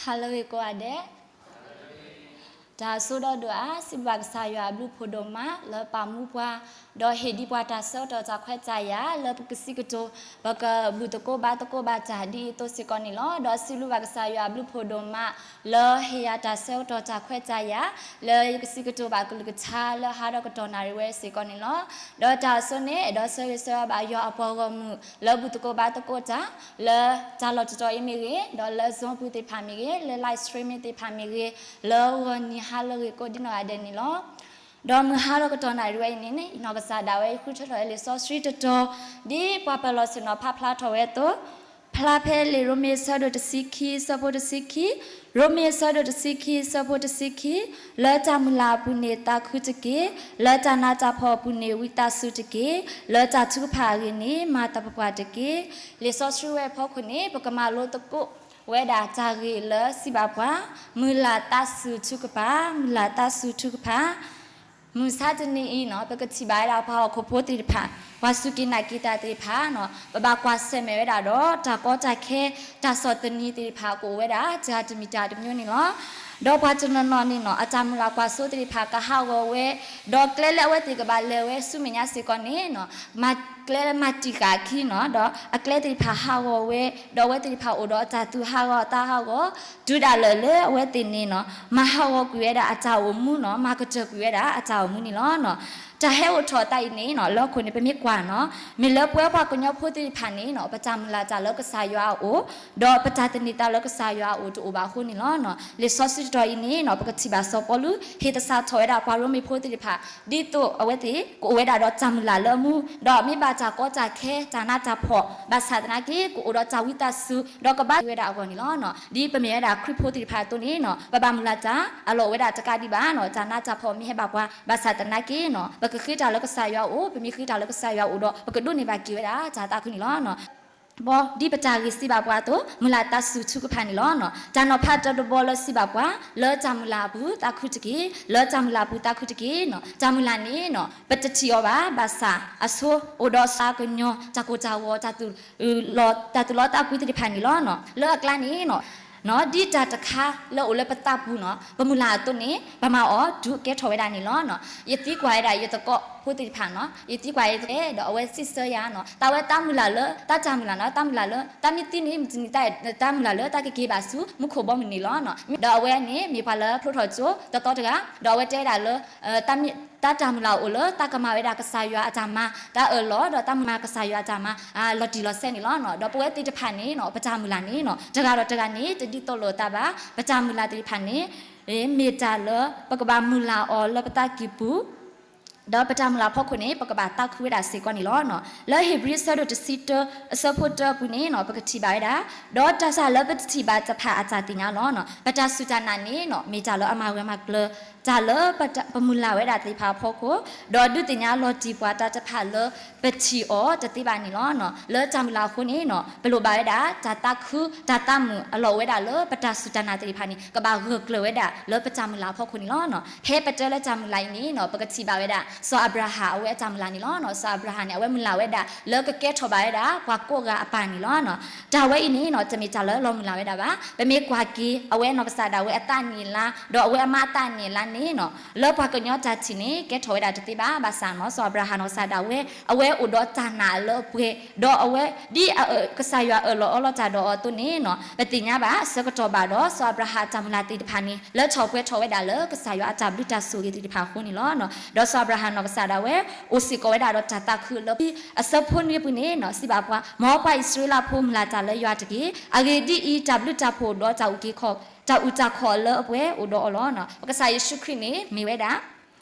ဟါလၢအဂ့ၤကိးဂၤဒဲး, တၢ်ဆိဒီးဒိၣ်အါ စံးဘျုးဘၣ်ကစၢ်ယွၤအဘျုးဖးဒိၣ်မး လၢပာ်မူပှၤ, ဒီးဟ့ၣ်ဒံးပှၤတၢ်ဆၢကတီၢ်တၢ်ခွဲးတၢ်ယာ် လၢပကစံးကတိၤ ပကဘူၣ်သကိးဘါသကိးဘၣ်တၢ်ဒ်အံၤအသိးစ့ၢ်ကီးန့ၣ်လီၤ. ဒီးစံးဘျုးဘၣ်ကစၢ်ယွၤအဘျုးဖးဒိၣ်မး လၢဟ့ၣ်ယၤတၢ်ဆၢကတီၢ်တၢ်ခွဲးတၢ်ယာ် လၢယကစံးကတိၤဘၣ်ကလုၢ်ကထါလၢဟါဒီးကတီၢ်နၣ်ရံၣ်ဝဲစ့ၢ်ကီးန့ၣ်လီၤ. ဒီးတၢ်အစိန့ၣ် အဲၣ်ဒိးဆၢဂ့ၤဆၢဝါဘၣ်ယွၤအပှၤဂီၢ်မုၢ် လၢဘူၣ်သကိးဘါသကိးတၢ် လၢတၢ်လီၢ်တတီၤအံၤမ့ၢ်ဂ့ၤ, ဒီးလၢZoomပူၤသ့ၣ်တဖၣ်မ့ၢ်ဂ့ၤ, လၢlive streamingသ့ၣ်တဖၣ်မ့ၢ်ဂ့ၤ, လၢဂီၤနံၤဟါလၢအဂ့ၤကိးဒ်နီၢ်ဂၤဒဲးန့ၣ်လီၤ. ဒီးမုၢ်ဟါဒီးကတီၢ်နၣ်ရံၣ်ဝဲအံၤန့ၣ်န့ၣ် ယနီၢ်ကစၢ်ဒၣ်ဝဲ ယဃုထၢထီၣ်ဝဲလံာ်စီဆှံတတီၤ ဒ်ပှၤပၢၤလီၢ်ဆ့ၣ်နီၤဖးဖျါထီၣ်ဝဲအသိး, ဖျါဖဲလံာ်ရိမ့ၤအဆၢဒိၣ်တဆံခံ အဆၢဖိတဆံခံ, ရိမ့ၤအဆၢဒိၣ်တဆံခံ အဆၢဖိတဆံခံ, လၢတၢ်မုၢ်လၢ်အပူၤန့ၣ် သးခုတက့ၢ်. လၢတၢ်နးတၢ်ဖှီၣ်အပူၤန့ၣ် ဝံသးစူၤတက့ၢ်. လၢတၢ်ထုကဖၣ်အဂ့ၢ်န့ၣ် မၤတၢ်ပပှၢ်တက့ၢ်. လံာ်စီဆှံဝဲအဖီခိၣ်န့ၣ် ပကမၤလိသကိးဝဲဒၣ်တၢ်ဂ့ၢ်လၢစံးဘၣ်ပှၤ မုၢ်လၢ်သးစူၤထုကဖၣ်, မုၢ်လၢ်သးစူၤထုကဖၣ် မုၢ်ဆါတနံၤအံၤန့ၣ် ပကထံၣ်ဘၣ်ဝဲဒၣ်ပှၤဟီၣ်ခိၣ်ဖိသ့ၣ်တဖၣ်, ပှၤစူၢ်က့ၤနာ်က့ၤတၢ်သ့ၣ်တဖၣ်န့ၣ် ပဘၣ်ကွၢ်ဆၢၣ်မဲာ်ဝဲဒၣ်ဒီး တၢ်ကီတၢ်ခဲ တၢ်ဆီၣ်သနံးသ့ၣ်တဖၣ် ကအိၣ်ဝဲဒၣ် တဂၤတမံၤတၢ်တမျိုးန့ၣ်လီၤ. ဒီးပှၤတနီၤနီၤန့ၣ်န့ၣ် အတၢ်မုၢ်လၢ်ကွၢ်စိသ့ၣ်တဖၣ်ကဟးဂီၤဝဲ, ဒီးကျဲလၢအဝဲသ့ၣ်ကဘၣ်လဲၤဝဲဆူမဲာ်ညါစ့ၢ်ကီးန့ၣ် မၤကျဲလၢမၤတံာ်ဃာ်အခံန့ၣ် ဒီးအကျဲသ့ၣ်တဖၣ်ဟးဂီၤဝဲ, ဒီးအဝဲသ့ၣ်တဖၣ်အိၣ်ဒီးတၢ်သူၣ်ဟးဂီၤသးဟးဂီၤ, တုၤဒၣ်လဲာ်လၢအဝဲသ့ၣ်န့ၣ်န့ၣ် မၤဟးဂီၤကွံာ်ဝဲဒၣ်အတၢ်အိၣ်မူန့ၣ်, မၤကတၢၢ်ကွံာ်ဝဲဒၣ်အတၢ်အိၣ်မူန့ၣ်လီၤ. တၢ်ဟဲအိၣ်ထီၣ်အသးအံၤန့ၣ်န့ၣ် လၢဟီၣ်ခိၣ်န့ၣ် ပမ့ၢ်ကွၢ်န့ၣ် မ့ၢ်လၢပဝဲပှၤကညီဖိသ့ၣ်တဖၣ်န့ၣ်န့ၣ် ပတၢ်မုၢ်လၢ်တၢ်လၢကစၢ်ယွၤအအိၣ်, ဒီးပတၢ်သန့ၤသးလၢကစၢ်ယွၤအအိၣ်တအိၣ်ဘၣ်အဃိန့ၣ်လီၤ. လံာ်စီဆှံတတီၤအံၤန့ၣ်န့ၣ် ပကထံၣ်ဘၣ်စီၤပီလူး ဟ့ၣ်သဆၣ်ထီၣ်ဝဲဒၣ်ပှၤရိမ့ၤဖိသ့ၣ်တဖၣ် ဒ်သိးအဝဲသ့ၣ် ကအိၣ်ဝဲဒၣ်ဒီးတၢ်မုၢ်လၢ်လၢအမူ, ဒီးမ့ၢ်ဘၣ်တၢ်ကီတၢ်ခဲ တၢ်နးတၢ်ဖှီၣ် ဘၣ်ဆၣ်သနာ်က့ ကအိၣ်ဒီးတၢ်ဝံသးစူၤ ဒီးကဘါက့ၤဝဲဒၣ်အဂီၢ်န့ၣ်လီၤ. ဒ်ပမ့ၢ်ဝဲဒၣ်ခရံာ်ဖိသ့ၣ်တဖၣ်အသိးန့ၣ်န့ၣ် ပဘၣ်မုၢ်လၢ်တၢ် အလီၢ်အိၣ်ဝဲဒၣ်တကးဒံးဘၣ်န့ၣ် တၢ်နးတၢ်ဖှီၣ်မ့ၢ်ဟဲဘၣ်ပှၤ ဘၣ်ဆၣ်သနာ်က့န့ၣ် ပကဃ့တၢ်လၢကစၢ်ယွၤအအိၣ်, ပမ့ၢ်ဃ့တၢ်လၢကစၢ်ယွၤအအိၣ်ဒီး ပကဒိးန့ၢ်ဘၣ်က့ၤဝဲဒၣ်တၢ်သးခုန့ၣ်လီၤ. ဘီဒ်ပတၢ်ဂ့ၢ်စံးဘၣ်ပှၤအသိး မုၢ်လၢ်သးစူၤထုကဖၣ်န့ၣ်လီၤ. တၢ်နီၤဖးတၢတဘီလၢစံးဘၣ်ပှၤ လၢတၢ်မုၢ်လၢ်အပူၤသးခုတက့ၢ်, လၢတၢ်မုၢ်လၢ်အပူၤသးခုတက့ၢ်န့ၣ်. တၢ်မုၢ်လၢ်န့ၣ်န့ၣ် ပတထံၣ်အီၤဘၣ်, ဘၣ်ဆၣ်အဆိအိၣ်ဒီးစီၤကညီၤ တၢ်ကိၢ်တၢ်ဂီၤ တၢ်သူၣ်လီသးကွံသ့ၣ်တဖၣ်န့ၣ်လီၤ. လၢအကျါန့ၣ်န့ၣ် ဒ်တၢ်တခါလၢအိၣ်လၢပသးပူၤန့ၣ် ပမုၢ်လၢ်အသိးန့ၣ် ပမၤအီၤဒုးကဲထီၣ်ဝဲဒၣ်န့ၣ်လီၤ. ယသံကွၢ်ဝဲဒၣ်ယသကိးဖိသ့ၣ်တဖၣ်န့ၣ်, ယသံကွၢ်ယသကိး ဒီးအဝဲစံးဆၢယၤန့ၣ် တၢ်ဝဲတၢ်မုၢ်လၢ်လၢ တၢ်တၢ်မုၢ်လၢ်န့ၣ် တၢ်မုၢ်လၢ်လၢ တၢ်မ့ၢ်သံန့ၣ် မ့ၢ်တနံၤ တၢ်မုၢ်လၢ်လၢတၢ်ကက့ၤဘၣ်ဆူမူခိၣ်ဘီမုၢ်န့ၣ်လီၤ. ဒီးအဝဲန့ၣ်မ့ၢ်ပှၤလၢဖျိထီၣ်ကၠိတသီတဂၤ, ဒီးအဝဲတဲဝဲဒၣ်လၢ တၢ်တၢ်မုၢ်လၢ်အိၣ်လၢ တၢ်ကမၤဝဲဒၣ်ကစၢ်ယွၤအတၢ်မၤ တၢ်အၢၣ်လီၤ ဒီးတၢ်မၤကစၢ်ယွၤအတၢ်မၤ လီၤတံၢ်လီၤဆဲးန့ၣ်လီၤ. ဒီးပဝဲသ့ၣ်တဖၣ်န့ၣ်န့ၣ် ပတၢ်မုၢ်လၢ်န့ၣ်န့ၣ် တဂၤဒီးတဂၤန့ၣ် တဒ်သိးလိာ်အသးဘၣ်. ပတၢ်မုၢ်လၢ်သ့ၣ်တဖၣ်န့ၣ် မ့ၢ်တၢ်လၢ ပကဘၣ်မုၢ်လၢ်အီၤလၢပသးကံၢ်ပူၤ ဒီးပတၢ်မုၢ်လၢ်အဖီခိၣ်န့ၣ် ပကဘၣ်သးခုဝဲဒၣ်စ့ၢ်ကီးန့ၣ်လီၤ. လၢဧ့ၤဘြံၤအဆၢဒိၣ်တဆံတၢ အဆၢဖိတၢအပူၤန့ၣ်န့ၣ် ပကထံၣ်ဘၣ်ဝဲဒၣ် ဒီးတၢ်ဆၢလၢပတထံၣ်ဘၣ်တဖၣ်အတၢ်သ့ၣ်ညါလီၤ. ပတၢ်စူၢ်တၢ်နာ်န့ၣ်န့ၣ် မ့ၢ်တၢ်လၢအမၤဂၢၢ်မၤကျၢၤ တၢ်လၢပ ပမုၢ်လၢ်ဝဲဒၣ်သ့ၣ်တဖၣ်အဖီခိၣ်, ဒီးဒုးသ့ၣ်ညါလီၤတံၢ်ပှၤတၢ်တဖၣ်လၢ ပထံၣ်အီၤတသ့ဘၣ်န့ၣ်လီၤ. လၢတၢ်မုၢ်လၢ်အဃိန့ၣ်န့ၣ် ပလိၣ်ဘၣ်ဝဲဒၣ် တၢ်သးခု တၢ်သးမုာ်အလီၢ်အိၣ်ဝဲဒၣ်လၢ ပတၢ်စူၢ်တၢ်နာ်သ့ၣ်တဖၣ်န့ၣ် ကဘၣ်ဂၢၢ်ကျၢၤဝဲဒၣ်လၢပတၢ်မုၢ်လၢ်အဖီခိၣ်န့ၣ်လီၤ. ဖဲပတဲလၢတၢ်မုၢ်လၢ်အံၤန့ၣ်န့ၣ် ပကထံၣ်ဘၣ်ဝဲဒၣ် စီၤအၤဘြၤဟၣ်အဝဲအတၢ်မုၢ်လၢ်န့ၣ်လီၤ. စီၤအၤဘြၤဟၣ်န့ၣ် အဝဲမုၢ်လၢ်ဝဲဒၣ် လၢကကဲထီၣ်ဘၣ်ဝဲဒၣ် ပှၤကိးဂၤအပၢ်န့ၣ်လီၤ. တၢ်ဝဲအံၤန့ၣ်န့ၣ် တမ့ၢ်တၢ်လၢလီၤမုၢ်လၢ်ဝဲဒၣ်ဘၣ်. ပမ့ၢ်ကွၢ်က့ၤ အဝဲနီၢ်ကစၢ်ဒၣ်ဝဲအသးန့ၣ်လၢ ဒီးအဝဲအမါအသးန့ၣ်လၢန့ၣ်န့ၣ် လၢပှၤကညီတၢ်ထံၣ်န့ၣ် ကဲထီၣ်ဝဲဒၣ်တသ့ဘၣ်. ဘၣ်ဆၣ်န့ၣ် စီၤအၤဘြၤဟၣ်နီၢ်ကစၢ်ဒၣ်ဝဲ အဝဲအိၣ်ဒီးတၢ်နာ်လၢအပှဲၤ ဒီးအဝဲ ဒ်အ ကစၢ်ယွၤအၢၣ်လီၤအီလီၤတၢ်ဒီးအီၤအသိးန့ၣ်န့ၣ် ပသ့ၣ်ညါဘၣ် ဆၢကတီၢ်ဘၣ်ဒီး စီၤအၤဘြၤဟၣ်အတၢ်မုၢ်လၢ်သ့ၣ်တဖၣ်န့ၣ် လၢထီၣ်ပှဲၤထီၣ်ဝဲဒၣ်လၢကစၢ်ယွၤအတၢ်ဘျုးတၢ်ဆိၣ်ဂ့ၤသ့ၣ်တဖၣ်အဃိန့ၣ်လီၤ. ဒီးစီၤအၤဘြၤဟၣ်နီၢ်ကစၢ်ဒၣ်ဝဲ အိၣ်စ့ၢ်ကီးဝဲဒၣ်ဒီးတၢ်သးခုလၢ အဆၢဖိနွံအပူၤန့ၣ်န့ၣ် စံးဘၣ်ပှၤ မ်ပှၤအံၣ်စရ့လးဖိမုၢ်လၢ်တၢ်လၢယွၤတက့ၢ်. အဂ့ၢ်ဒ်အံၤ, တၢ်ဘျုးတၢ်ဖှိၣ်ဒီးတၢ်အုၣ်က့ၤခီၣ် တၢ်အုၣ်တၢ်ခီၣ်လၢအပှဲၤအိၣ်ဒီးအီၤလီၤ. ပကစၢ်ယ့ၣ်ၡူးခရံာ်န့ၣ် မ့ၢ်ဝဲဒၣ်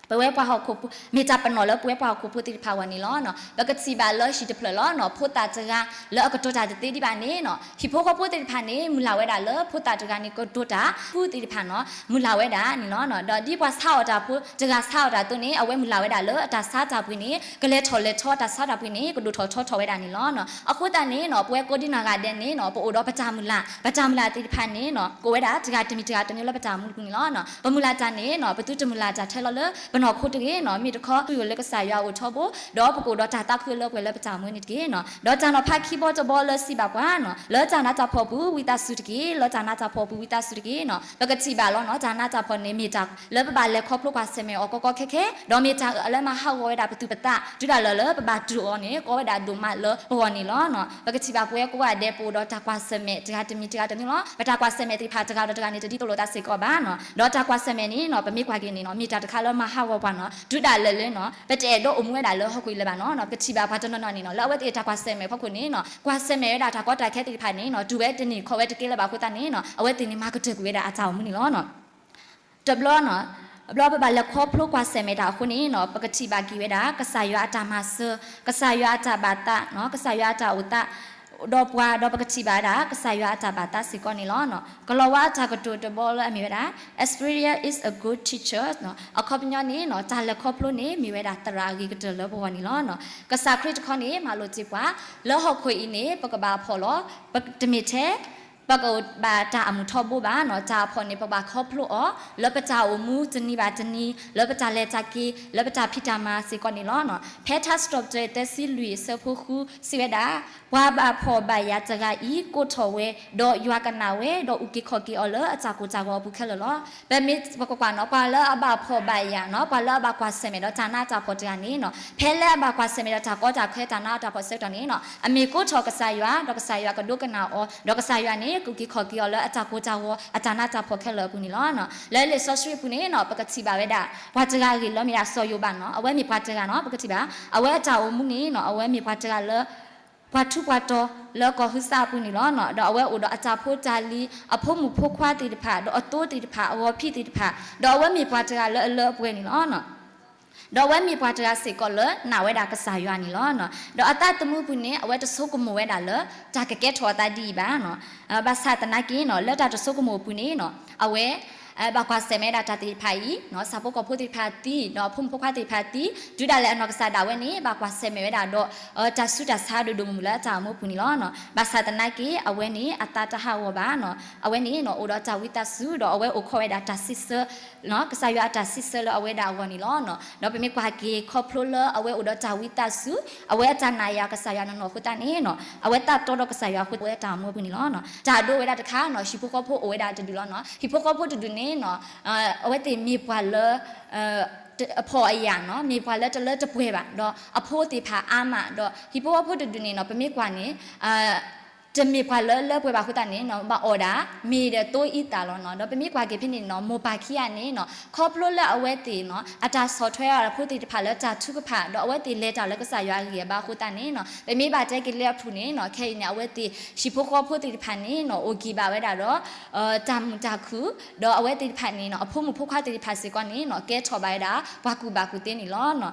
ပဝဲပှၤဟီၣ်ခိၣ်ဖိ မ့ၢ်တၢ်ပနီၣ်လၢပဝဲပှၤဟီၣ်ခိၣ်ဖိသ့ၣ်တဖၣ်အဂီၢ်န့ၣ်လီၤ. ပကထံၣ်ဘၣ်လၢဟံၣ်တဖျၢၣ်လီၤ. ဖိသၣ်တဂၤလၢအကတိၤတၢ်တသ့ဒံးဘၣ်န့ၣ်န့ၣ် ဟံၣ်ဖိဃီဖိသ့ၣ်တဖၣ်န့ၣ် မုၢ်လၢ်ဝဲဒၣ်လၢဖိသၣ်တဂၤန့ၣ် ကတိၤတၢ်ဃုသ့ၣ်တဖၣ်န့ၣ် မုၢ်လၢ်ဝဲဒၣ်န့ၣ်လီၤ. ဒီးဒ်ပှၤဆါအီၣ်တၢ်ဖိတဂၤဆါအီၣ်တၢ်အသိးန့ၣ် အဝဲမုၢ်လၢ်ဝဲဒၣ်လၢအတၢ်ဆါတၢ်ပှ့ၤန့ၣ် ကလဲၤထီၣ်လဲၤထီ တၢ်ဆါတၢ်ပှ့ၤန့ၣ် ကဒိၣ်ထီၣ်ထီထီၣ်ဝဲဒၣ်န့ၣ်လီၤ. အဃိသတးန့ၣ်န့ၣ် ပဝဲကိးဒံနီၢ်ဂၤဒဲးန့ၣ်န့ၣ် ပအိၣ်ဒီးပတၢ်မုၢ်လၢ်, ပတၢ်မုၢ်လၢ်သ့ၣ်တဖၣ်န့ၣ်န့ၣ် ကအိၣ်ဝဲဒၣ်တဂၤတမံၤတဂၤတမံၤလၢပတၢ်မူတပူၤန့ၣ်လီၤ. ပမုၢ်လၢ်တၢ်န့ၣ်န့ၣ် ပသုတမုၢ်လၢ်တၢ်ထဲလီၤလၢ ပနီၢ်ခိတဂ့ၤနီၤ, မ့ၢ်တခီ ပယိာ်လၢကစၢ်ယွၤအိၣ်ထီဘိ, ဒီးပကအိၣ်ဒီးတၢ်သးခုလၢပှဲၤလၢပတၢ်အိၣ်မူန့ၣ်တက့ၢ်နီၤ. ဒီးတၢ်နီၤဖးခံဘီတဘီလၢစံးဘၣ်ပှၤနီၤ, လၢတၢ်နးတၢ်ဖှီၣ်ပူၤဝံသးစူၤတက့ၢ်, လၢတၢ်နးတၢ်ဖှီၣ်ပူၤဝံသးစူၤတက့ၢ်နီၤ. ပကထံၣ်ဘၣ်လီၤနီၤ, တၢ်နးတၢ်ဖှီၣ်န့ၣ် မ့ၢ်တၢ်လၢပဘၣ်လဲၤခီဖျိကွၢ်ဆၢၣ်မဲာ်အီၤကီကီခဲခဲ, ဒီးမ့ၢ်တၢ်လၢမၤဟးဂီၤဝဲဒၣ်ပသူၣ်ပသး, တုၤဒၣ်လဲာ်လၢပဘၣ်တူၢ်အီၤန့ၣ် ကီဝဲဒၣ်ဒိၣ်မးလၢပဂီၢ်န့ၣ်လီၤနီၤ. ပကထံၣ်ဘၣ်ပဝဲကိးဂၤဒဲး ပအိၣ်ဒီးတၢ်ကွၢ်ဆၢၣ်မဲာ်တဂၤတမံၤတဂၤတမံၤလီၤ. ပတၢ်ကွၢ်ဆၢၣ်မဲာ်သ့ၣ်တဖၣ်တဂၤဒီးတဂၤန့ၣ် တဒ်သိးလိာ်သးစ့ၢ်ကီးဘၣ်နီၤ. ဒီးတၢ်ကွၢ်ဆၢၣ်မဲာ်န့ၣ်နီၤ, ပမ့ၢ်ကွၢ်က့ၤန့ၣ်နီၤ, မ့ၢ်တၢ်တခါလၢမၤဟးဂီၤပှၤနီၤ, တုၤဒၣ်လဲာ်လၢနီၤ ပတအဲၣ်ဒိးအိၣ်မူဝဲဒၣ်လၢဟီၣ်ခိၣ်အံၤလၢၤဘၣ်နီၤ. ပထံၣ်ဘၣ်ပှၤတနီၤနီၤန့ၣ်နီၤ, လၢအဝဲသ့ၣ်တၢ်ကွၢ်ဆၢၣ်မဲာ်ဖီခိၣ်န့ၣ်နီၤ, ကွၢ်ဆၢၣ်မဲာ်ဝဲဒၣ်တၢ်ကီတၢ်ခဲသ့ၣ်တဖၣ်န့ၣ်နီၤ, တူၢ်ဝဲတန့ၢ်ခီၣ်ဝဲတကဲလၢၤဘၣ်အဃိသတးန့ၣ်နီၤ, အဝဲသ့ၣ်န့ၣ် မၤကတၢၢ်ကွံာ်ဝဲဒၣ်အတၢ်အိၣ်မူန့ၣ်လီၤနီၤ. တဘျီနီၤ, ဘျီပဘၣ်လဲၤခီဖျိကွၢ်ဆၢၣ်မဲာ်တၢ်အဃိန့ၣ်နီၤ, ပကထံၣ်ဘၣ်က့ၤဝဲဒၣ် ကစၢ်ယွၤအတၢ်မၤစၢၤ, ကစၢ်ယွၤအတၢ်ဘၣ်သးနီၤ, ကစၢ်ယွၤအတၢ်အိၣ်သး ဒီးပှၤ, ဒီးပကထံၣ်ဘၣ်ဝဲဒၣ် ကစၢ်ယွၤအတၢ်ဘၣ်သးစ့ၢ်ကီးန့ၣ်လီၤ. ကလီၤဝါအတၢ်ကတိၤတဘီလၢအမ့ၢ်ဝဲဒၣ် Experience is a good teacher နီၤ, အခီပညီန့ၣ်နီၤ, တၢ်လဲၤခီဖျိန့ၣ် မ့ၢ်ဝဲဒၣ်သရၣ်အဂ့ၤကတၢၢ်လၢပဂီၢ်န့ၣ်လီၤနီၤ. ကစၢ်ခရံာ်တခီန့ၣ် မၤလိာ်တ့ၢ်ပှၤ, လၢဟီၣ်ခိၣ်အံၤန့ၣ် ပကဘၣ်ဖှီၣ်လီၤ, ပတမ့ၢ်ထဲ ပကဘၣ်တၢ်အမုာ်ထီဘိဘၣ်နီၤ, တၢ်အဖှီၣ်န့ၣ် ပဘၣ်ခီဖျိအီၤ လၢပတၢ်အိၣ်မူတနံၤဘၣ်တနံၤ, လၢပတၢ်လဲၤတၢ်က့ၤ, လၢပတၢ်ဖံးတၢ်မၤစ့ၢ်ကီးန့ၣ်လီၤနီၤ. ဖဲထါစံးထီၣ်ပတြၢၤ သၢဆံလွံၢ်အဆၢဖိဃု စံးဝဲဒၣ်, ပှၤဘၣ်ဖှီၣ်ဘၣ်ယာ်တဂၤအံၤ ကိးထီၣ်ဝဲ, ဒီးယွၤကနၣ်ဝဲ, ဒီးအုၣ်က့ၤခီၣ်က့ၤအီၤလၢအတၢ်ကိၢ်တၢ်ဂီၤအပူၤခဲလၢာ်လီၤ. ပမ့ၢ်ပကကွၢ်နီၤ, ပှၤလၢအဘၣ်ဖှီၣ်ဘၣ်ယာ်နီၤ, ပှၤလၢအဘၣ်ကွၢ်ဆၢၣ်မဲာ်ဒီးတၢ်နးတၢ်ဖှီၣ်တဂၤန့ၣ်နီၤ, ဖဲလၢအဘၣ်ကွၢ်ဆၢၣ်မဲာ်ဒီးတၢ်ကီတၢ်ခဲတၢ်နးတၢ်ဖှီၣ်ဆၢကတီၢ်န့ၣ်နီၤ, အမ့ၢ်ကိးထီၣ်ကစၢ်ယွၤ, ဒီးကစၢ်ယွၤကဒိကနၣ်အီၤ, ဒီးကစၢ်ယွၤန့ၣ် ကအုၣ်က့ၤခီၣ်က့ၤအီၤလၢအတၢ်ကိၢ်တၢ်ဂီၤ အတၢ်နးတၢ်ဖှီၣ်ခဲလၢာ်အပူၤန့ၣ်လီၤ. လၢလံာ်စီဆှံအပူၤန့ၣ်နီၤ, ပကထံၣ်ဘၣ်ဝဲဒၣ် ပှၤတဂၤအဂ့ၢ်လၢမ့ၢ်ဒၣ်စီၤယိၤဘးနီၤ, အဝဲမ့ၢ်ပှၤတဂၤနီၤ, ပကထံၣ်ဘၣ် အဝဲအတၢ်အိၣ်မူန့ၣ်နီၤ, အဝဲမ့ၢ်ပှၤတဂၤလၢ ပှၤထူးပှၤတီၤလၢကီၢ်ဟူစးအပူၤန့ၣ်လီၤ. ဒီးအဝဲအိၣ်ဒီးအတၢ်ဖိတၢ်လံၤ, အဖိမုၣ်ဖိခွါသ့ၣ်တဖၣ်, ဒီးအသိသ့ၣ်တဖၣ်, အဂီၤဖံးသ့ၣ်တဖၣ်, ဒီးအဝဲမ့ၢ်ပှၤတဂၤလၢအလၢအပှဲၤန့ၣ်လီၤ. ဒီးအဝဲမ့ၢ်ပှၤတဂၤစ့ၢ်ကီးလၢနာ်ဝဲဒၣ်ကစၢ်ယွၤန့ၣ်လီၤ. ဒီးအသးသမူအပူၤန့ၣ် အဝဲတဆိကမိၣ်ဝဲဒၣ်လၢ တၢ်ကကဲထီၣ်အသးဒ်အံၤဘၣ်. ဘၣ်ဆၣ်သနာ်က့နီၤ, လၢတၢ်တဆိကမိၣ်အပူၤန့ၣ်နီၤ, အဝဲ ဘၣ်ကွၢ်ဆၢၣ်မဲာ်ဝဲဒၣ်တၢ်သ့ၣ်တဖၣ်အံၤ, ဆၣ်ဖိကီၢ်ဖိသ့ၣ်တဖၣ်သံ, ဒီးအဖိမုၣ်ဖိခွါသ့ၣ်တဖၣ်သံ, တုၤဒၣ်လဲာ်အနီၢ်ကစၢ်ဒၣ်ဝဲန့ၣ် ဘၣ်ကွၢ်ဆၢၣ်မဲာ်ဝဲဒၣ်ဒီး တၢ်ဆူးတၢ်ဆါဒိၣ်ဒိၣ်မုၢ်မုၢ်လၢအတၢ်အိၣ်မူအပူၤန့ၣ်လီၤ. ဘၣ်ဆၣ်သနာ်က့ အဝဲန့ၣ် အသးတဟးဂီၤဘၣ်. အဝဲန့ၣ်နီၤ အိၣ်ဒီးတၢ်ဝံသးစူၤ ဒီးအဝဲအိၣ်ခိးဝဲဒၣ်တၢ်စံးဆၢ ကစၢ်ယွၤအတၢ်စံးဆၢလၢအဝဲဒၣ်အဂီၢ်န့ၣ်လီၤ. ဒီးပမ့ၢ်ကွၢ်က့ၤခီဖျိလၢအဝဲအိၣ်ဒီးတၢ်ဝံသးစူၤ, အဝဲအတၢ်နာ်ယွၤကစၢ်ယွၤနီၢ်နီၢ်အဃိသတးန့ၣ်နီၤ, အဝဲသးတီဒီးကစၢ်ယွၤအဃိ အဝဲအတၢ်အိၣ်မူအပူၤန့ၣ်လီၤ. တၢ်ဒိဝဲဒၣ်တခါနီၤ, ဟံၣ်ဖိဃီဖိအိၣ်ဝဲဒၣ်တဒူၣ်လီၤနီၤ. ဟံၣ်ဖိဃီဖိတဒူၣ်န့ၣ်နီၤ, အဝဲသ့ၣ်မ့ၢ်ပှၤလၢ အဖှီၣ်အယာ်နီၤ, မ့ၢ်ပှၤလၢတလၢတပှဲၤဘၣ်, ဒီးအဖိသ့ၣ်တဖၣ်အါမး, ဒီးဟံၣ်ဖိဃီဖိတဒူၣ်န့ၣ်နီၤ, ပမ့ၢ်ကွၢ်န့ၣ် တမ့ၢ်ပှၤလၢလၢပှဲၤဘၣ်အဃိသတးန့ၣ်နီၤ, ဘၣ်အီၣ်ဒၣ် မ့ၢ်ဒီးသိအံသၣ်လီၤနီၤ. ဒီးပမ့ၢ်ကွၢ်က့ၤဖဲန့ၣ်နီၤ, မိၢ်ပၢ်ခံဂၤန့ၣ်နီၤ, ခီဖျိလၢအဝဲသ့ၣ်နီၤ အတၢ်ဆီၣ်ထွဲအဖိသ့ၣ်တဖၣ်လၢတၢ်ထုကဖၣ်, ဒီးအဝဲသ့ၣ်လဲၤတၢ်လၢကစၢ်ယွၤအဂံၢ်အဘါအဃိသတးန့ၣ်နီၤ, ပမ့ၢ်ဘၣ်တဲက့ၤလၢအဖုၣ်န့ၣ်နီၤ, ခဲအံၤန့ၣ် အဝဲသ့ၣ်ဟံၣ်ဖိဃီဖိသ့ၣ်တဖၣ်န့ၣ်နီၤ, အိၣ်က့ၤဘၣ်ဝဲဒၣ်ဒီး တၢ်မုာ်တၢ်ခုၣ်, ဒီးအဝဲသ့ၣ်တဖၣ်န့ၣ်နီၤ, အဖိမုၣ်ဖိခွါသ့ၣ်တဖၣ်စ့ၢ်ကီးန့ၣ်နီၤ, ကဲထီၣ်ဘၣ်ဝဲဒၣ် ပှၤကူၣ်ဘၣ်ကူၣ်သ့န့ၣ်လီၤ.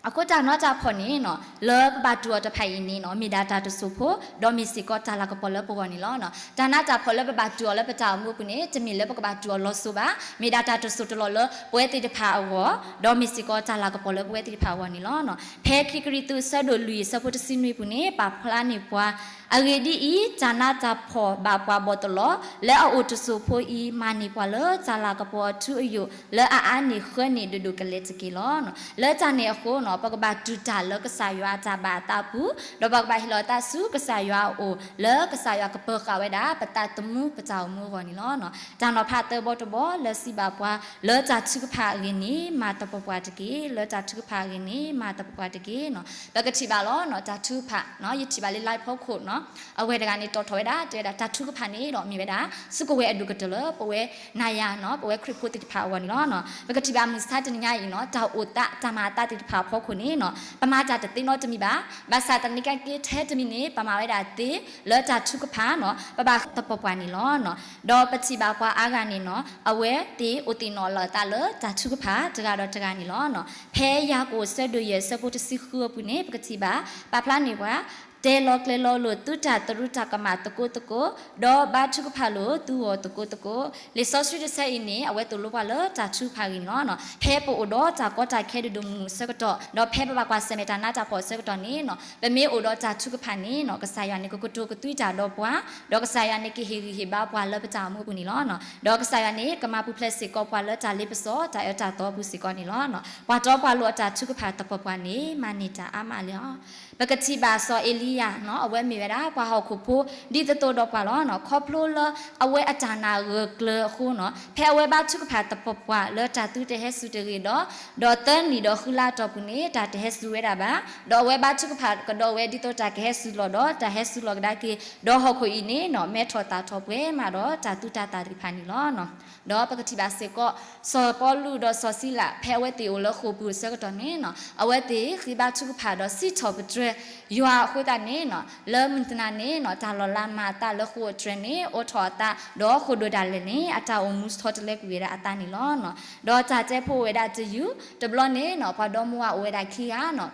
အဃိတၢ်နးတၢ်ဖှီၣ်န့ၣ်နီၤ, လၢပဘၣ်တူၢ်အီၤတဖၣ်အံၤန့ၣ်နီၤ, မ့ၢ်ဒၣ်တၢ်တစိၢ်ဖိ, ဒီးမ့ၢ်စ့ၢ်ကီးတၢ်လၤကပီၤလၢပဂီၢ်န့ၣ်လီၤ. တၢ်နးတၢ်ဖှီၣ်လၢပဘၣ်တူၢ်အီၤလၢပတၢ်အိၣ်မူအပူၤန့ၣ်, တမ့ၢ်လၢပကဘၣ်တူၢ်အီၤလီၤစိၤဘၣ်, မ့ၢ်ဒၣ်တၢ်တစိၢ်တလီၢ်လၢပဝဲသ့ၣ်တဖၣ်အဂီၢ်, ဒီးမ့ၢ်စ့ၢ်ကီးတၢ်လၤကပီၤလၢပဝဲသ့ၣ်တဖၣ်အဂီၢ်န့ၣ်လီၤ. ဖဲခံကရံၣ်သူး အဆၢဒိၣ်လွံၢ် အဆၢဖိတဆံနွံအပူၤန့ၣ် ပာ်ဖျါန့ၢ်ပှၤ, အဂ့ၢ်ဒ်အံၤ, တၢ်နးတၢ်ဖှီၣ်ဘၣ်ပှၤဘီၣ်တလီၤ, လၢအအိၣ်တစိၢ်ဖိအံၤ မၤန့ၢ်ပှၤလၢတၢ်လၤကပီၤအထူအယိာ် လၢအအါန့ၢ်ဃၢန့ၢ်ဒိၣ်ဒိၣ်ကလဲာ်တက့ၢ်လီၤ. လၢတၢ်န့ၣ်အဃိနီၤ, ပကဘၣ်တူၢ်တၢ်လၢကစၢ်ယွၤအတၢ်ဘၣ်အသးအပူၤ, ဒီးပကဘၣ်ဟ့ၣ်လီၤအသးဆူကစၢ်ယွၤအအိၣ်, လၢကစၢ်ယွၤကပၢၤဃာ်ဝဲဒၣ် ပသးသမူပတၢ်အိၣ်မူအဂီၢ်န့ၣ်လီၤ. တၢ်နီၤဖးသၢဘီတဘီလၢစံးဘၣ်ပှၤ, လၢတၢ်ထုကဖၣ်အဂ့ၢ်န့ၣ် မၤသပှၢ်ပှၢ်တက့ၢ်, လၢတၢ်ထုကဖၣ်အဂ့ၢ်န့ၣ် မၤသပှၢ်ပှၢ်တက့ၢ်နီၤ. ပကထံၣ်ဘၣ်လီၤနီၤ, တၢ်ထုကဖၣ်နီၤ, ယထံၣ်ဘၣ်လၢ live ဖီခိၣ်နီၤ, အဝဲတဂၤန့ၣ်တီၣ်ထီၣ်ဝဲဒၣ် တဲဝဲဒၣ် တၢ်ထုကဖၣ်န့ၣ်ဒီးမ့ၢ်ဝဲဒၣ် စုကဝဲၤအဒိၣ်ကတၢၢ်လၢပဝဲနၤယၤနီၤ, ပဝဲခရံာ်ဖိသ့ၣ်တဖၣ်အဂီၢ်န့ၣ်လီၤ. ပကထံၣ်ဘၣ်မုၢ်ဆါတနံၤညါအံၤနီၤ, တၢ်အိၣ်သး တၢ်မၤအသးသ့ၣ်တဖၣ်အဖီခိၣ်န့ၣ်နီၤ, ပမၤတၢ်တသ့နီတမံၤဘၣ်. ဘၣ်ဆၣ်သနာ်က့ထဲတမံၤန့ၣ် ပမၤဝဲဒၣ်သ့လၢတၢ်ထုကဖၣ်နီၤ, ပဘၣ်သပှၢ်ပှၢ်န့ၣ်လီၤ. ဒီးပထံၣ်ဘၣ်ပှၤအါဂၤန့ၣ်နီၤ, အဝဲသ့ၣ်အိၣ်သ့ၣ်နီၣ်လီၤအသးလၢတၢ်ထုကဖၣ်တဂၤဒီးတဂၤန့ၣ်လီၤ. ဖဲယၤကိာ်အဆၢဒိၣ်ယဲၢ် အဆၢဖိတဆံဃုအပူၤန့ၣ် ပကထံၣ်ဘၣ် ပာ်ဖျါန့ၢ်ပှၤ တဲလီၤကျဲၤလီၤလိာ်သုတၢ်သရူးတၢ်ကမၣ်သကိးသကိး, ဒီးဘါထုကဖၣ်လိာ်သုဂီၢ်သကိးသကိး. လံာ်စီဆှံတဆၢအံၤန့ၣ် အဝဲသိၣ်လိပှၤလၢတၢ်ထုကဖၣ်အဂ့ၢ်န့ၣ်လီၤ. ဖဲပအိၣ်ဒီးတၢ်ကီတၢ်ခဲဒိၣ်ဒိၣ်မုၢ်မုၢ်အဆၢကတီၢ်, ဒီးဖဲပဘၣ်ကွၢ်ဆၢၣ်မဲာ်တၢ်နးတၢ်ဖှီၣ်အဆၢကတီၢ်န့ၣ်, ပမ့ၢ်အိၣ်ဒီးတၢ်ထုကဖၣ်န့ၣ် ကစၢ်ယွၤန့ၣ် ကကတိၤကသွံတၢ်ဒီးပှၤ, ဒီးကစၢ်ယွၤန့ၣ်ကဟ့ၣ်ဂံၢ်ဟ့ၣ်ဘါပှၤလၢပတၢ်အိၣ်မူအပူၤန့ၣ်လီၤ. ဒီးကစၢ်ယွၤန့ၣ် ကမၤပူၤဖျဲးစ့ၢ်ကီးပှၤလၢတၢ်လ့ပစီ တၢ်အၢတၢ်သီအပူၤစ့ၢ်ကီးန့ၣ်လီၤ. ပှၤတီပှၤလိၤအတၢ်ထုကဖၣ်သပှၢ်ပှၢ်န့ၣ် မၤန့ၢ်တၢ်အါမးလီၤ. ပကထံၣ်ဘၣ်စီၤအ့လံယၤန့ၣ် အဝဲမ့ၢ်ဝဲဒၣ်ပှၤဟီၣ်ခိၣ်ဖိ ဒ်သိးသိးဒီးပှၤလီၤ. ခီဖျိလၢအဝဲအတၢ်နာ်ဂၢၢ်ကျၢၤအဃိန့ၣ်, ဖဲအဝဲဘါထုကဖၣ်သပှၢ်ပှၢ်လၢတၢ်သုတဟဲစူၤတဂ့ၤဒီး, ဒီးသၢနံၣ်ဒီးဃုလါအတီၢ်ပူၤန့ၣ် တၢ်တဟဲစူၤဝဲဒၣ်ဘၣ်. ဒီးအဝဲဘါထုကဖၣ်ကဒီးဝဲဒ်သိးတၢ်ကဟဲစူၤလီၤဒီး တၢ်ဟဲစူၤလီၤကဒါက့ၤ, ဒီးဟီၣ်ခိၣ်အံၤန့ၣ် မဲထီၣ်သၣ်ထီၣ်ပှဲၤမးဒီးတၢ်သုတၢ်သၣ်သ့ၣ်တဖၣ်န့ၣ်လီၤ. ဒီးပကထံၣ်ဘၣ်စ့ၢ်ကီး စီၤပီလူးဒီးစီၤစံလၤ ဖဲအဝဲသ့ၣ်အိၣ်လၢဃိာ်ပူၤအဆၢကတီၢ်န့ၣ်, အဝဲသ့ၣ်ဃ့ဘါထုကဖၣ်ဒီးစံးထီၣ်ပတြၢၤ ယွၤအဃိသတးန့ၣ်, လၢမုၢ်တနၤန့ၣ် တၢ်လီၤလးမၤအသးလၢဃိာ်အတြဲၤန့ၣ် အိးထီၣ်အသး, ဒီးဃိာ်ဒိၣ်ဒၣ်လဲာ်န့ၣ် အတၢ်အိၣ်မူဆီတလဲကွံာ်ဝဲဒၣ်အသးန့ၣ်လီၤ. ဒီးတၢ်တဲဖိအိၣ်ဝဲဒၣ်တယုၢ်, တဘျီန့ၣ် ပှၤဒီမါဝၤအိၣ်ဝဲဒၣ်ခံဂၤန့ၣ်,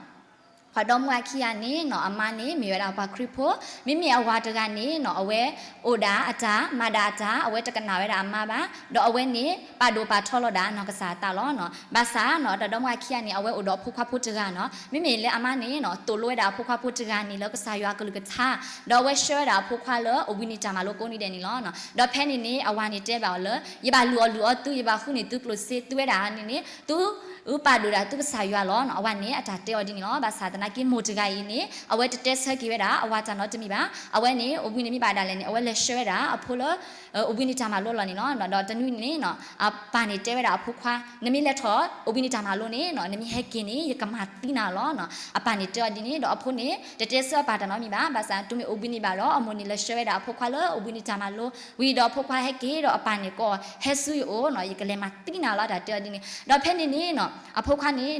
ပှၤဒီမါဝၤခံဂၤန့ၣ် အမါန့ၣ်မ့ၢ်ဝဲဒၣ်ပှၤခရံာ်ဖိ, မ့မ့ၢ်အဝၤတဂၤန့ၣ် အဝဲအိၣ်ဒၣ်အတၢ် မၤဒၣ်အတၢ်, အဝဲတကနၣ်ဝဲဒၣ်အမါဘၣ်, ဒီးအဝဲန့ၣ် ပာ်ဒိၣ်ပာ်ထီလီၤဒၣ်နီၢ်ကစၢ်အသးလီၤ. ဘၣ်ဆၣ်န့ၣ် တၢ်ဒီမါဝၤခံဂၤန့ၣ် အဝဲအိၣ်ဒီးအဖိခွါဖိတဂၤန့ၣ်, မ့မ့ၢ်လၢအမါန့ၣ် သိၣ်လိဝဲဒၣ်အဖိခွါဖိတဂၤန့ၣ်လၢကစၢ်ယွၤအကလုၢ်ကထါ, ဒီးအဝဲဆှၢဝဲဒၣ်အဖိခွါလၢအိၣ်ဘှံးနံၤတၢ်မၤလိကိးနံၤဒဲးန့ၣ်လီၤ. ဒီးဖဲန့ၣ်န့ၣ် အဝၤန့ၣ်တဲဘၣ်အီၤလၢ ယဘၣ်လုၢ်အီၣ်လုၢ်အီသု, ယဘၣ်ဃုန့ၢ်သုကျိၣ်စ့, သုဝဲဒၣ်န့ၣ်န့ၣ် သုပာ်ဒိၣ်ဒၣ်သုကစၢ်ယွၤလီၤ. အဝၤန့ၣ်အတၢ်တဲအီၤဒ်န့ၣ်လီၤ. ဘၣ်ဆၣ်သနာ်က့မိၢ်တဂၤအံၤန့ၣ် အဝဲတတဲဆၢက့ၤဝဲဒၣ်အဝၤတၢ်နီတမံၤဘၣ်. အဝဲန့ၣ် အိၣ်ဘှံးနံၤမ့ၢ်ဘၣ်ဒၣ်လဲာ်န့ၣ် အဝဲလဲၤဆှၢဝဲဒၣ်အဖိလၢ အိၣ်ဘှံးနံၤတၢ်မၤလိလီၤန့ၣ်လီၤ. ဒီးတနွံန့ၣ် အပၢ်န့ၣ်တဲဝဲဒၣ်အဖိခွါ, နမ့ၢ်လဲၤထီၣ်အိၣ်ဘှံးနံၤတၢ်မၤလိန့ၣ် နမ့ၢ်ဟဲက့ၤန့ၣ် ယကမၤသံနၤလီၤ. အပၢ်န့ၣ်တဲအီၤဒ်န့ၣ်, ဒီးအဖိန့ၣ် တတဲဆၢအပၢ်တၢ်နီတမံၤဘၣ်. ဘၣ်ဆၣ်တုၤမ့ၢ်အိၣ်ဘှံးနံၤဘၣ်ဒီး အမိၢ်န့ၣ်လဲၤဆှၢဝဲဒၣ်အဖိခွါလၢအိၣ်ဘှံးနံၤတၢ်မၤလိဝံၤဒီး အဖိခွါဟဲက့ၤဒီးအပၢ်န့ၣ်ကိးအီၤ, ဟဲဆူယအိၣ်န့ၣ် ယကလဲၤမၤသံနၤလီၤ တၢ်တဲအီၤဒ်န့ၣ်. ဒီးဖဲန့ၣ်န့ၣ် အဖိခွါန့ၣ်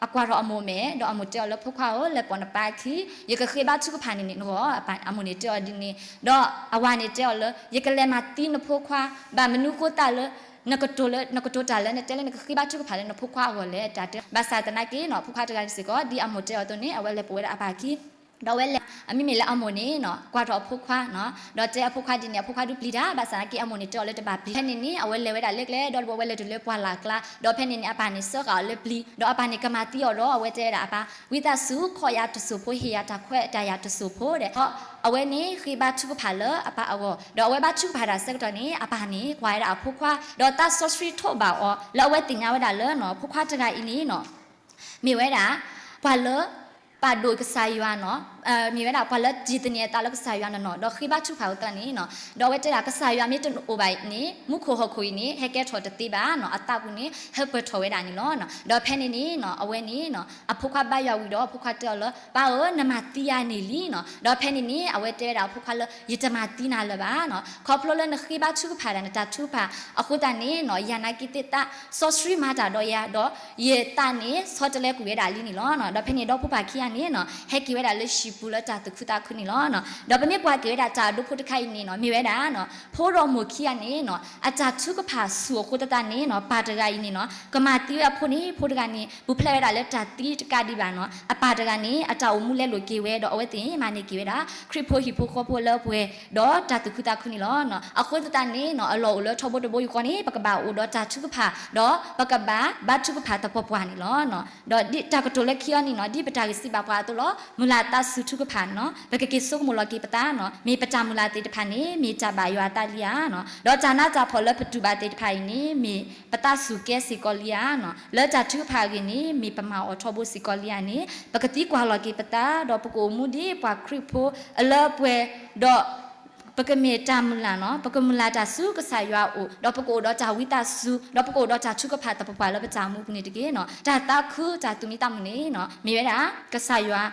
အကွၢ်ထီၣ်အမိၢ်မဲာ်, ဒီးအမိၢ်တဲအီၤလၢ ဖိခွါဧၢ, လဲၤပိာ်နပၢ်အခံ, ယကဃ့ဘါထုကဖၣ်န့ၣ်န့ၣ်နဂီၢ်. အမိၢ်န့ၣ်တဲအီၤဒ်န့ၣ်, ဒီးအဝၤန့ၣ်တဲအီၤလၢ ယကလဲၤမၤသံနဖိခွါ, ဘၣ်မနုၤဃိသတးလၢ နကတိၤတၢ်လၢ နတဲလၢနကဃ့ဘါထုကဖၣ်လၢနဖိခွါအဂီၢ်လဲၣ် တၢ်တဲ. ဘၣ်ဆၣ်သနာ်က့န့ၣ် အဖိခွါတဂၤစ့ၢ်ကီး ဒ်အမိၢ်တဲအီၤအသိးန့ၣ် အဝဲလဲၤပိာ်ဝဲဒၣ်အပၢ်အခံ, ဒီးအဝဲလဲၤ, မ့မ့ၢ်လၢအမိၢ်န့ၣ် ကွၢ်ထီၣ်အဖိခွါ, ဒီးတဲအဖိခွါဒ်န့ၣ် အဖိခွါဒုးပျံၤတၢ်, ဘၣ်ဆၣ်သနာ်က့အမိၢ်န့ၣ်တဲအီၤလၢတဘၣ်ပျံၤ. ဖဲန့ၣ်န့ၣ် အဝဲလဲၤဝဲဒၣ်လၢကျဲ, ဒီးတဘျီအဝဲလဲၤတုၤလၢပှၢ်လၢ်ကျါ, ဒီးဖဲန့ၣ်န့ၣ် အပၢ်န့ၣ်စၢဃာ်အီၤလၢပျံၤ, ဒီးအပၢ်န့ၣ်ကမၤသံအီၤဒီး အဝဲတဲဝဲဒၣ်အပၢ်, ဝံသးစူၤ ခိးယၤတစိၢ်ဖိ, ဟ့ၣ်ယၤတၢ်ခွဲးတၢ်ယာ်တစိၢ်ဖိဒီး, အဝဲန့ၣ်ဃ့ဘါထုကဖၣ်လၢအပၢ်အဂီၢ်, ဒီးအဝဲဘါထုကဖၣ်တၢ်ဆၢကတီၢ်န့ၣ် အပၢ်န့ၣ်ကွၢ်ဝဲဒၣ်အဖိခွါ, ဒီးသးစီဆှံထိးဘၣ်အီၤ လၢအဝဲသ့ၣ်ညါဝဲဒၣ်လၢ ဖိခွါတဂၤအံၤန့ၣ် မ့ၢ်ဝဲဒၣ် ပှၤလၢ ပာ်ဒိၣ်ကစၢ်ယွၤန့ၣ်, မ့ၢ်ဝဲဒၣ်ပှၤလၢတံၢ်သန့ၤအသးလၢကစၢ်ယွၤနီၢ်နီၢ်, ဒီးဃ့ဘါထုကဖၣ်အသးန့ၣ်, ဒီးအဝဲတဲဒၣ် ကစၢ်ယွၤမ့ၢ်တအိၣ်ဘၣ်န့ၣ် မူခိၣ်ဟီၣ်ခိၣ်အံၤန့ၣ် ဟဲကဲထီၣ်တသ့ဘၣ်န့ၣ်, အသးပူၤန့ၣ် ဟဲပၢၢ်ထီၣ်ဝဲဒၣ်န့ၣ်လီၤ. ဒီးဖဲန့ၣ်န့ၣ် အဝဲန့ၣ် အဖိခွါဘါယွၤဝံၤဒီး အဖိခွါတဲအီၤလၢ ပၢ်ဧၢ, နမၤသံယၤန့ၣ်လံန့ၣ်. ဒီးဖဲန့ၣ်န့ၣ် အဝဲတဲဝဲဒၣ်အဖိခွါလၢ ယတမၤသံနၤလၢၤဘၣ်န့ၣ်, ခီဖျိလၢနဃ့ဘါထုကဖၣ်ဒၣ်နတၢ်ထုကဖၣ်အဃိသတးန့ၣ် ယၤနာ်က့သ့ၣ်သးစီဆှံမၤတၢ်ဒီးယၤ, ဒီးယသးန့ၣ်ဆီတလဲကွံာ်ဝဲဒၣ်လံန့ၣ်လီၤ. ဒီးဖဲန့ၣ်ဒီဖိပၢ်ခံဂၤန့ၣ် ဟဲက့ၤဝဲဒၣ်လၢဟံၣ်ပူၤလၢတၢ်သူၣ်ခုသးခုန့ၣ်လီၤ. ဒီးပမ့ၢ်ကွၢ်က့ၤဝဲဒၣ်တၢ်အဒိဖိတခါအံၤန့ၣ် မ့ၢ်ဝဲဒၣ် ဖိဒီးမိၢ်ခံဂၤန့ၣ် အတၢ်ထုကဖၣ်ဆူၣ်အဃိသတးန့ၣ် ပၢ်တဂၤအံၤန့ၣ် ကမၤသံဝဲအဖိန့ၣ် ဖိတဂၤန့ၣ် ပူၤဖျဲးဝဲဒၣ်လၢတၢ်သံတကးဒံးဘၣ်န့ၣ်, အပၢ်တဂၤန့ၣ် အတၢ်အိၣ်မူလဲလိာ်က့ၤဝဲ ဒီးအဝဲသ့ၣ်မၤန့ၢ်က့ၤဝဲဒၣ် ခရံာ်ဖိဟံၣ်ဖိဃီဖိလၢပှဲၤ ဒီးတၢ်သူၣ်ခုသးခုန့ၣ်လီၤ. အဃိသတးန့ၣ် အလီၢ်အိၣ်လၢထီဘိတဘိယူၢ်ဃီန့ၣ် ပကဘၣ်အိၣ်ဒီးတၢ်ထုကဖၣ် ဒီးပကဘၣ်ဘါထုကဖၣ်သပှၢ်ပှၢ်န့ၣ်လီၤ. ဒီးဒ်တၢ်ကတိၤလၢခံအီၤန့ၣ် ဒ်ပတၢ်ဂ့ၢ်စံးဘၣ်ပှၤအသိးလီၤ, မုၢ်လၢ်သးစူၤထုကဖၣ်န့ၣ် ပကက့ၤဆိကမိၣ်လီၤက့ၤပသးန့ၣ်, မ့ၢ်ပတၢ်မုၢ်လၢ်သ့ၣ်တဖၣ်န့ၣ် မ့ၢ်တၢ်ဘၣ်ယွၤအသးလံဧါန့ၣ်, ဒီးတၢ်နးတၢ်ဖှီၣ်လၢပတူၢ်ဘၣ်သ့ၣ်တဖၣ်အံၤန့ၣ် မ့ၢ်ပသးစူၤကဲစ့ၢ်ကီးလံဧါန့ၣ်, လၢတၢ်ထုကဖၣ်အဂ့ၢ်န့ၣ် မ့ၢ်ပမၤအီၤထီဘိစ့ၢ်ကီးလံဧါန့ၣ် ပကသံကွၢ်လီၤက့ၤပသး ဒီးပကအိၣ်မူဒ်ပှၤခရံာ်ဖိအလၢပှဲၤ, ဒီး ပကမ့ၢ်တၢ်မုၢ်လၢ်န့ၣ်, ပကမုၢ်လၢ်တၢ်ဆူကစၢ်ယွၤအအိၣ်, ဒီးပကအိၣ်ဒီးတၢ်ဝံသးစူၤ, ဒီးပကအိၣ်ဒီးတၢ်ထုကဖၣ်သပှၢ်ပှၢ်လၢပတၢ်အိၣ်မူအပူၤန့ၣ်တက့ၢ်န့ၣ်, တၢ်သးခုတၢ်သူၣ်မံသးမုာ်န့ၣ် မ့ၢ်ဝဲဒၣ် ကစၢ်ယွၤ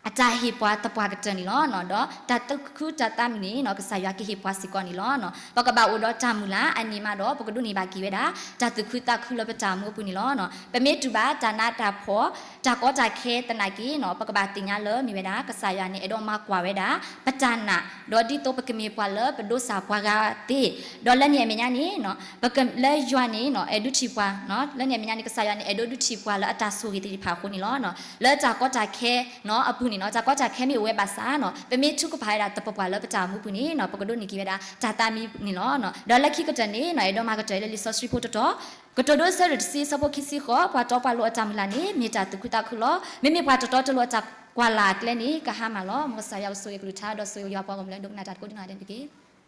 အတၢ်ဟ့ၣ်ပှၤသပှၢ်ကတၢၢ်န့ၣ်လီၤ. ဒီးတၢ်သးခုတၢ်သးမုာ်န့ၣ် ကစၢ်ယွၤကဟ့ၣ်ပှၤစ့ၢ်ကီးန့ၣ်လီၤ. ပကဘၣ်အိၣ်ဒီးတၢ်မုၢ်လၢ်အန့ၣ်မးဒီး ပကဒိးန့ၢ်ဘၣ်က့ၤဝဲဒၣ် တၢ်သူၣ်ခုသးခုလၢပတၢ်အိၣ်မူအပူၤန့ၣ်လီၤ. ပမ့ၢ်တူၢ်ဘၣ်တၢ်နးတၢ်ဖှီၣ် တၢ်ကီတၢ်ခဲသနာ်က့န့ၣ် ပကဘၣ်သ့ၣ်ညါလၢမ့ၢ်ဝဲဒၣ် ကစၢ်ယွၤန့ၣ် အဲၣ်ဒိးမၤကွၢ်ဝဲဒၣ် ပတၢ်နာ်, ဒီးဒ်သိးပကမ့ၢ်ပှၤလၢပဒိးစၢ်ပှၤဂၤသ့, ဒီးလၢန့ၣ်အမဲာ်ညါန့ၣ် ပကလၢယွၤန့ၣ် အဲၣ်ဒိးဒုးထံၣ်ပှၤ, လၢန့ၣ်အမဲာ်ညါန့ၣ် ကစၢ်ယွၤန့ၣ် အဲၣ်ဒိးဒုးထံၣ်ပှၤလၢအတၢ်ဆိၣ်ဂ့ၤသ့ၣ်တဖၣ်အဃိန့ၣ်လီၤ. လၢတၢ်ကီတၢ်ခဲအပူၤ န့ၣ်နီၤ တၢ်ကီတၢ်ခဲမ့ၢ်အိၣ်ဝဲဘၣ်ဆၣ်နီၤ ပမ့ၢ်ထုကဖၣ်ဝဲဒၣ်သပှၢ်ပှၢ်လၢပတၢ်အိၣ်မူပူၤန့ၣ်နီၤ ပကဒိးန့ၢ်က့ၤဝဲဒၣ်တၢ်သးမံန့ၣ်လီၤ. ဒီးလၢခံကတၢၢ်န့ၣ်နီၤ အဲၣ်ဒိးမၤကတၢၢ်လၢလံာ်စီဆှံဖိတတီၤ, ကတိၤဒိဆၢဒိၣ်တဆံ အဆၢဖိခံဆံဃိး, ပှၤတီပှၤလိၤအတၢ်မုၢ်လၢ်န့ၣ် မ့ၢ်တၢ်သူၣ်ခုသးခုလီၤ. မ့မ့ၢ်ပှၤတတီတလိၤအတၢ်ကွၢ်လၢ်အကျဲန့ၣ် ကဟါမၢ်လီၤ. မ်ကစၢ်ယွၤကဆိၣ်ဂ့ၤကလုၢ်ကထါ ဒီးဆိၣ်ဂ့ၤယွၤပှၤဂီၢ်မုၢ်လၢဒိကနၣ်တၢ်တကိးဒံးနီၢ်ဂၤဒဲးန့ၣ်တက့ၢ်.